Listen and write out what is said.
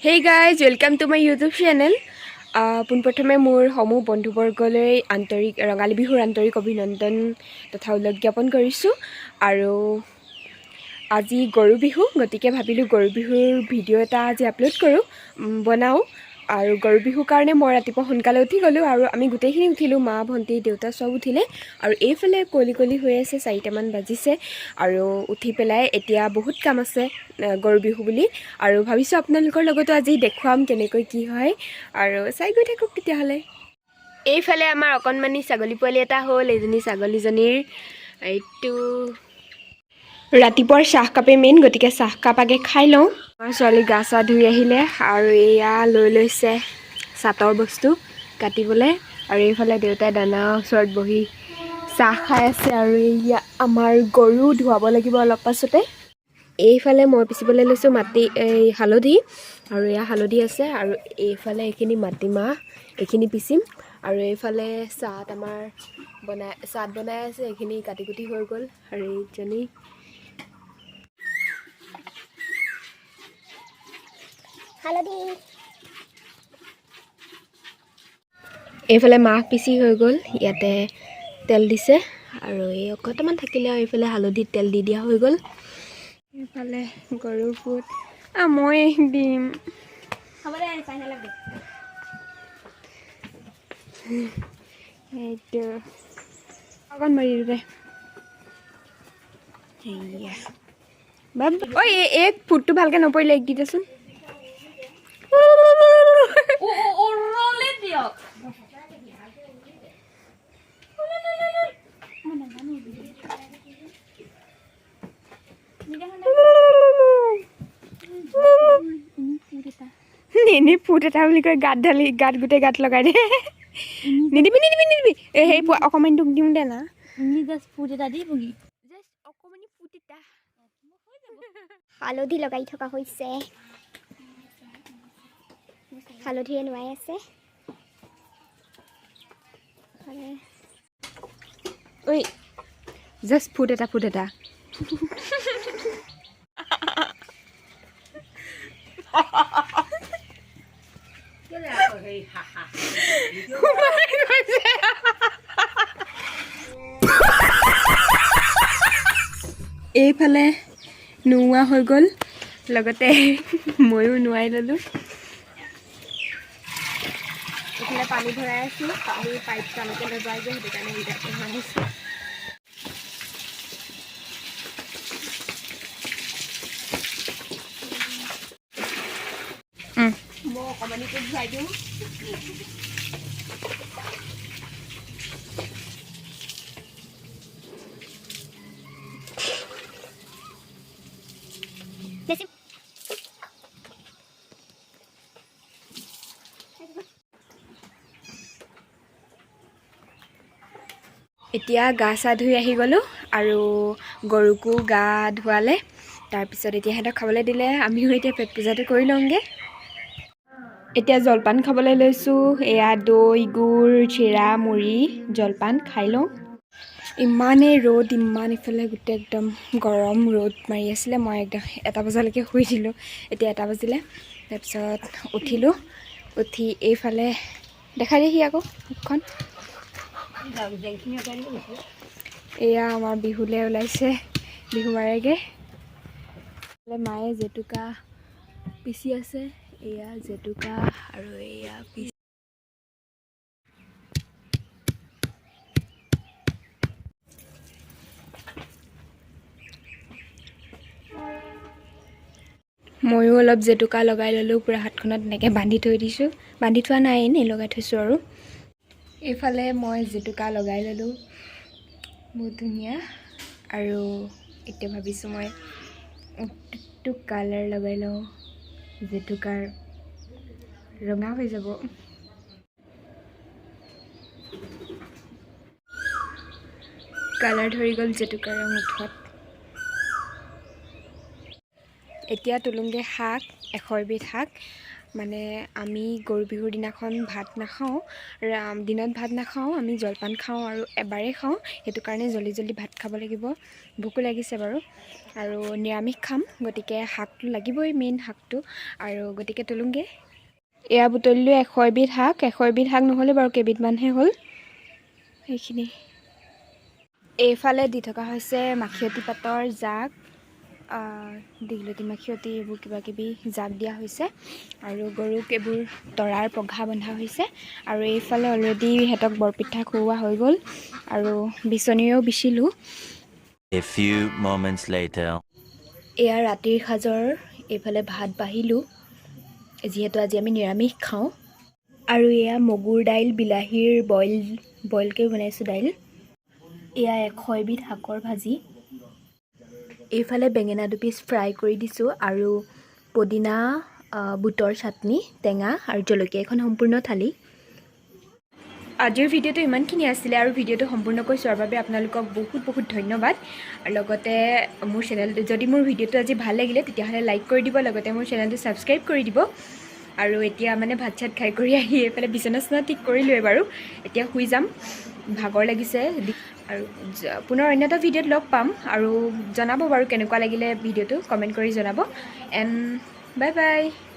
Hey guys, welcome to my YouTube channel. পোনপ্ৰথমে মোৰ সমূহ বন্ধুবৰ্গলৈ আন্তৰিক ৰঙালী বিহুৰ আন্তৰিক অভিনন্দন তথা ওলগ জ্ঞাপন কৰিছোঁ। আৰু আজি গৰু বিহু, গতিকে ভাবিলোঁ গৰু বিহুৰ ভিডিঅ' এটা আজি আপলোড কৰোঁ, বনাওঁ। আৰু গৰু বিহুৰ কাৰণে মই ৰাতিপুৱা সোনকালে উঠি গ'লোঁ আৰু আমি গোটেইখিনি উঠিলোঁ, মা, ভণ্টি, দেউতা চব উঠিলে। আৰু এইফালে কুঁৱলী কুঁৱলী হৈ আছে, 4টামান বাজিছে। আৰু উঠি পেলাই এতিয়া বহুত কাম আছে, গৰু বিহু বুলি। আৰু ভাবিছোঁ আপোনালোকৰ লগতো আজি দেখুৱাম কেনেকৈ কি হয়, আৰু চাই গৈ থাকক তেতিয়াহ'লে। এইফালে আমাৰ অকণমানি ছাগলী পোৱালি এটা হ'ল, এইজনী ছাগলীজনীৰ এইটো। ৰাতিপুৱাৰ চাহকাপে মেইন, গতিকে চাহকাপ আগে খাই লওঁ। আমাৰ ছোৱালী গা চা ধুই আহিলে আৰু এয়া লৈ লৈছে চাটৰ বস্তু কাটিবলৈ। আৰু এইফালে দেউতাই দানা ওচৰত বহি চাহ খাই আছে। আৰু এয়া আমাৰ গৰু ধুৱাব লাগিব অলপ পাছতে। এইফালে মই পিচিবলৈ লৈছোঁ মাটি, এই হালধি। আৰু এয়া হালধি আছে আৰু এইফালে এইখিনি মাটিমাহ, এইখিনি পিচিম। আৰু এইফালে চাট আমাৰ বনাই, চাট বনাই আছে, এইখিনি কাটি কুটি হৈ গ'ল। আৰু এইজনী হালধি। এইফালে মাহ পিচি হৈ গ'ল, ইয়াতে তেল দিছে। আৰু এই অকণমান থাকিলে আৰু এইফালে হালধিত তেল দি দিয়া হৈ গ'ল। এইফালে গৰু ফুট মই দিম। হ'ব দে, চাই নালাগে। এইটো অকণ মাৰি দিওঁ দে। সেয়া বাব ঐ, এই ফুটটো ভালকৈ নপৰিলে, এক দি দেচোন। উৰলি দিয়ক। এনেই ফুট এটা বুলি কয়, গাত ঢালি গাত গোটেই গাত লগাই দে। নিদিবি, নিদিবি, নিদিবি। এই সেই অকণমান তোক দিওঁ দে না। জাষ্ট ফুট এটা দি বগী। জাষ্ট অকণমানি ফুট এটা। হালধি লগাই থকা হৈছে, হালধিৰে নোৱাই আছে। ঐ, জাষ্ট ফুট এটা, ফুট এটা। সোমাই গৈছে। এইফালে নোওৱা হৈ গ'ল, লগতে ময়ো নোৱাই ল'লোঁ। এইফালে পানী ভৰাই আছোঁ, পানী পাইপ টানকৈ নাযায় যে, সেইটো কাৰণে এইটাতে ভৰাইছোঁ। মই অকণমানিটো ভৰাই দিওঁ। বেছি। এতিয়া গা চা ধুই আহি গ'লোঁ আৰু গৰুকো গা ধুৱালে। তাৰপিছত এতিয়া সিহঁতক খাবলৈ দিলে, আমিও এতিয়া পেট পূজাটো কৰি লওঁগৈ। এতিয়া জলপান খাবলৈ লৈছোঁ। এয়া দৈ, গুৰ, চিৰা, মুড়ি জলপান খাই লওঁ। ইমানেই ৰ'দ, ইমান ইফালে গোটেই একদম গৰম ৰ'দ মাৰি আছিলে। মই একদম 1 বজালৈকে শুই দিলোঁ। এতিয়া 1 বাজিলে, তাৰপিছত উঠিলোঁ। উঠি এইফালে দেখাই দিহি আকৌ মুখখন। এয়া আমাৰ বিহুলৈ ওলাইছে, বিহু মাৰেগৈ। মায়ে জেতুকা পিচি আছে, এয়া জেতুকা আৰু এয়া পিচি। ময়ো অলপ জেতুকা লগাই ল'লোঁ, পূৰা হাতখনত এনেকৈ বান্ধি থৈ দিছোঁ। বান্ধি থোৱা নাই, এনেই লগাই থৈছোঁ। আৰু এইফালে মই জেতুকা লগাই ল'লোঁ, বহুত ধুনীয়া। আৰু এতিয়া ভাবিছোঁ মই ওঁঠটো কালাৰ লগাই লওঁ, জেতুকাৰ ৰঙা হৈ যাব। কালাৰ ধৰি গ'ল জেতুকাৰ ৰং ওঠত। এতিয়া তোলোংগে শাক, 101 শাক। মানে আমি গৰু বিহুৰ দিনাখন ভাত নাখাওঁ, দিনত ভাত নাখাওঁ, আমি জলপান খাওঁ আৰু এবাৰেই খাওঁ। সেইটো কাৰণে জল্দি জল্দি ভাত খাব লাগিব। ভোকো লাগিছে বাৰু। আৰু নিৰামিষ খাম, গতিকে শাকটো লাগিবই, মেইন শাকটো। আৰু গতিকে তোলোঁগৈ। এয়া বুটলিলোঁ 101বিধ শাক। 101বিধ শাক নহ'লে বাৰু, কেইবিধমানহে হ'ল সেইখিনি। এইফালে দি থকা হৈছে মাখিয়তী পাতৰ জাক, দীঘলতি মাখিয়তী, এইবোৰ কিবা কিবি জাক দিয়া হৈছে। আৰু গৰুক এইবোৰ তৰাৰ পঘা বন্ধা হৈছে। আৰু এইফালে অলৰেডি সিহঁতক বৰপিঠা খুওৱা হৈ গ'ল আৰু বিচনীৰেও বিচিলোঁ। A few moments later. এয়া ৰাতিৰ সাজৰ এইফালে ভাত বাঢ়িলোঁ, যিহেতু আজি আমি নিৰামিষ খাওঁ। আৰু এয়া মগুৰ দাইল, বিলাহীৰ বইলকৈ বনাইছোঁ দাইল। এয়া 101বিধ শাকৰ ভাজি। এইফালে বেঙেনা দুপিচ ফ্ৰাই কৰি দিছোঁ আৰু পদিনা, বুটৰ চাটনি, টেঙা আৰু জলকীয়া, এখন সম্পূৰ্ণ থালি। আজিৰ ভিডিঅ'টো ইমানখিনি আছিলে আৰু ভিডিঅ'টো সম্পূৰ্ণকৈ চোৱাৰ বাবে আপোনালোকক বহুত বহুত ধন্যবাদ। আৰু লগতে মোৰ চেনেলটো, যদি মোৰ ভিডিঅ'টো আজি ভাল লাগিলে, তেতিয়াহ'লে লাইক কৰি দিব, লগতে মোৰ চেনেলটো ছাবস্ক্ৰাইব কৰি দিব। আৰু এতিয়া মানে ভাত চাত খাই কৰি আহি এইফালে বিচনা চিচনা ঠিক কৰিলোৱে বাৰু। এতিয়া শুই যাম, ভাগৰ লাগিছে। আৰু পুনৰ অন্য এটা ভিডিঅ'ত লগ পাম। আৰু জনাব বাৰু কেনেকুৱা লাগিলে ভিডিঅ'টো, কমেণ্ট কৰি জনাব। And bye bye.